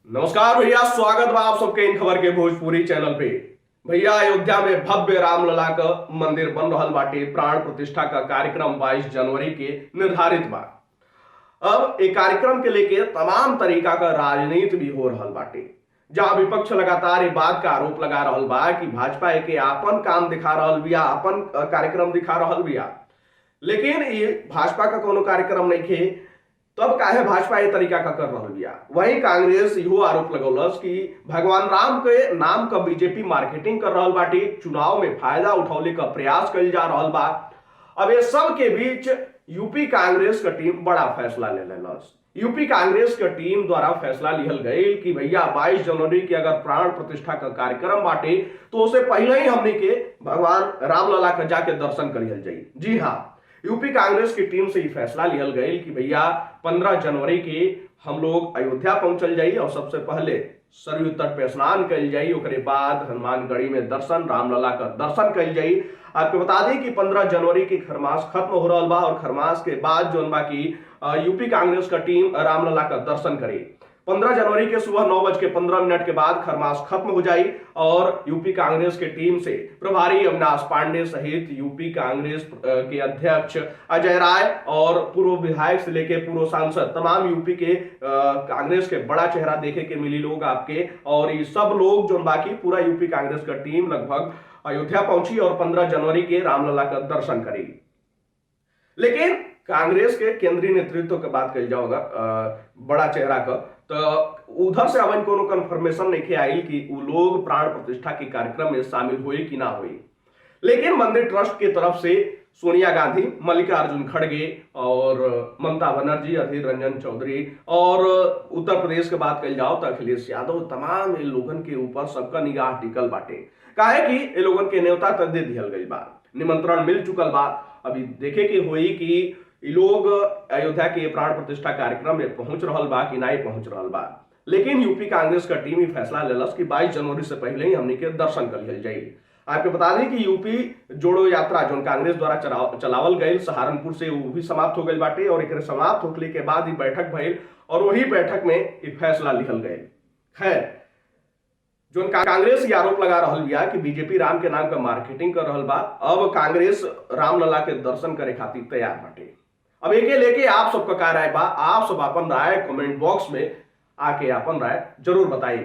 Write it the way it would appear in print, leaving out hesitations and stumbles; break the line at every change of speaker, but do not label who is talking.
नमस्कार भैया, स्वागत बा आप सबके इन खबर के भोजपुरी चैनल पे। भैया, अयोध्या में भव्य रामलला का मंदिर बन रहल बाटे। प्राण प्रतिष्ठा का कार्यक्रम 22 जनवरी के निर्धारित बा। अब एक कार्यक्रम के लेके तमाम तरीका का राजनीति भी हो रहल बाटे, जहां विपक्ष लगातार ये बात का आरोप लगा रहल बा कि भाजपा के आपन काम दिखा रहल बिया, अपन कार्यक्रम दिखा रहल बिया, लेकिन ये भाजपा का कोनो कार्यक्रम नहीं खे, तब काहे भाजपा ये तरीका का कर रहल बिया। वहीं कांग्रेस इहो आरोप लगौलस कि भगवान राम के नाम का बीजेपी मार्केटिंग कर रहल बाटी, चुनाव में फायदा उठौले का प्रयास कइल जा रहल बा। अब ये सब के बीच यूपी कांग्रेस का टीम बड़ा फैसला ले लेलस। यूपी कांग्रेस के टीम द्वारा फैसला लिहल गई कि भैया 22 जनवरी के अगर प्राण प्रतिष्ठा का कार्यक्रम बाटे तो उसे पहले ही हमने के भगवान रामलला के जाके दर्शन करियल जाई। जी हाँ, यूपी कांग्रेस की टीम से ये फैसला लिहल गई कि भैया 15 जनवरी के हम लोग अयोध्या पहुंचल जाई और सबसे पहले सरयू तट पे स्नान कइल जाई, ओकरे बाद हनुमानगढ़ी में दर्शन, रामलला का दर्शन कइल जाई। आपके बता दें कि 15 जनवरी के खरमास खत्म हो रहा बा और खरमास के बाद जोन बा की यूपी कांग्रेस का टीम रामलला का दर्शन करे। 15 जनवरी के सुबह 9:15 के बाद खरमास खत्म हो जाई और यूपी कांग्रेस के टीम से प्रभारी अविनाश पांडे सहित यूपी कांग्रेस के अध्यक्ष अजय राय और पूर्व विधायक से लेके पूर्व सांसद तमाम यूपी के कांग्रेस के बड़ा चेहरा देखे के मिली लोग आपके, और ये सब लोग जो बाकी पूरा यूपी कांग्रेस का टीम लगभग अयोध्या पहुंची और 15 जनवरी के रामलला का दर्शन करेगी। लेकिन कांग्रेस के केंद्रीय नेतृत्व के बात कल जाओ अगर बड़ा चेहरा का, तो उधर से अवन कोनो कंफर्मेशन नहीं आयल कि वो लोग प्राण प्रतिष्ठा के कार्यक्रम में शामिल हुए कि ना हुए। लेकिन मंदिर ट्रस्ट के तरफ से सोनिया गांधी, मल्लिकार्जुन खड़गे और ममता बनर्जी, अधीर रंजन चौधरी और उत्तर प्रदेश के बात कल जाओ तो अखिलेश यादव, तमाम ये लोगन के ऊपर सबका निगाह टिकल बाटे। काहे कि ये लोगन के न्योता त दे दिहल गई बा, निमंत्रण मिल चुकल बा। अभी देखे के होई कि ये लोग अयोध्या के प्राण प्रतिष्ठा कार्यक्रम में पहुंच रहल बा कि नहीं पहुंच रहल बा। लेकिन यूपी कांग्रेस का टीम ही फैसला लेलस कि 22 जनवरी से पहले ही हमनी के दर्शन कर लिहल जाई। आपके बता दें कि यूपी जोड़ो यात्रा जो कांग्रेस द्वारा चलावल गई सहारनपुर से, वो भी समाप्त हो गई बाटे और एक समाप्त होखले के बाद ही बैठक भइल और वही बैठक में ये फैसला लिहल गए। खैर, जो कांग्रेस ये आरोप लगा रहल बिया कि बीजेपी राम के नाम का मार्केटिंग कर रहल बा, अब कांग्रेस रामलला के दर्शन करे खातिर तैयार बाटे। अब एके लेके आप सबका का राय बा, आप सब अपन राय कमेंट बॉक्स में आके अपन राय जरूर बताई।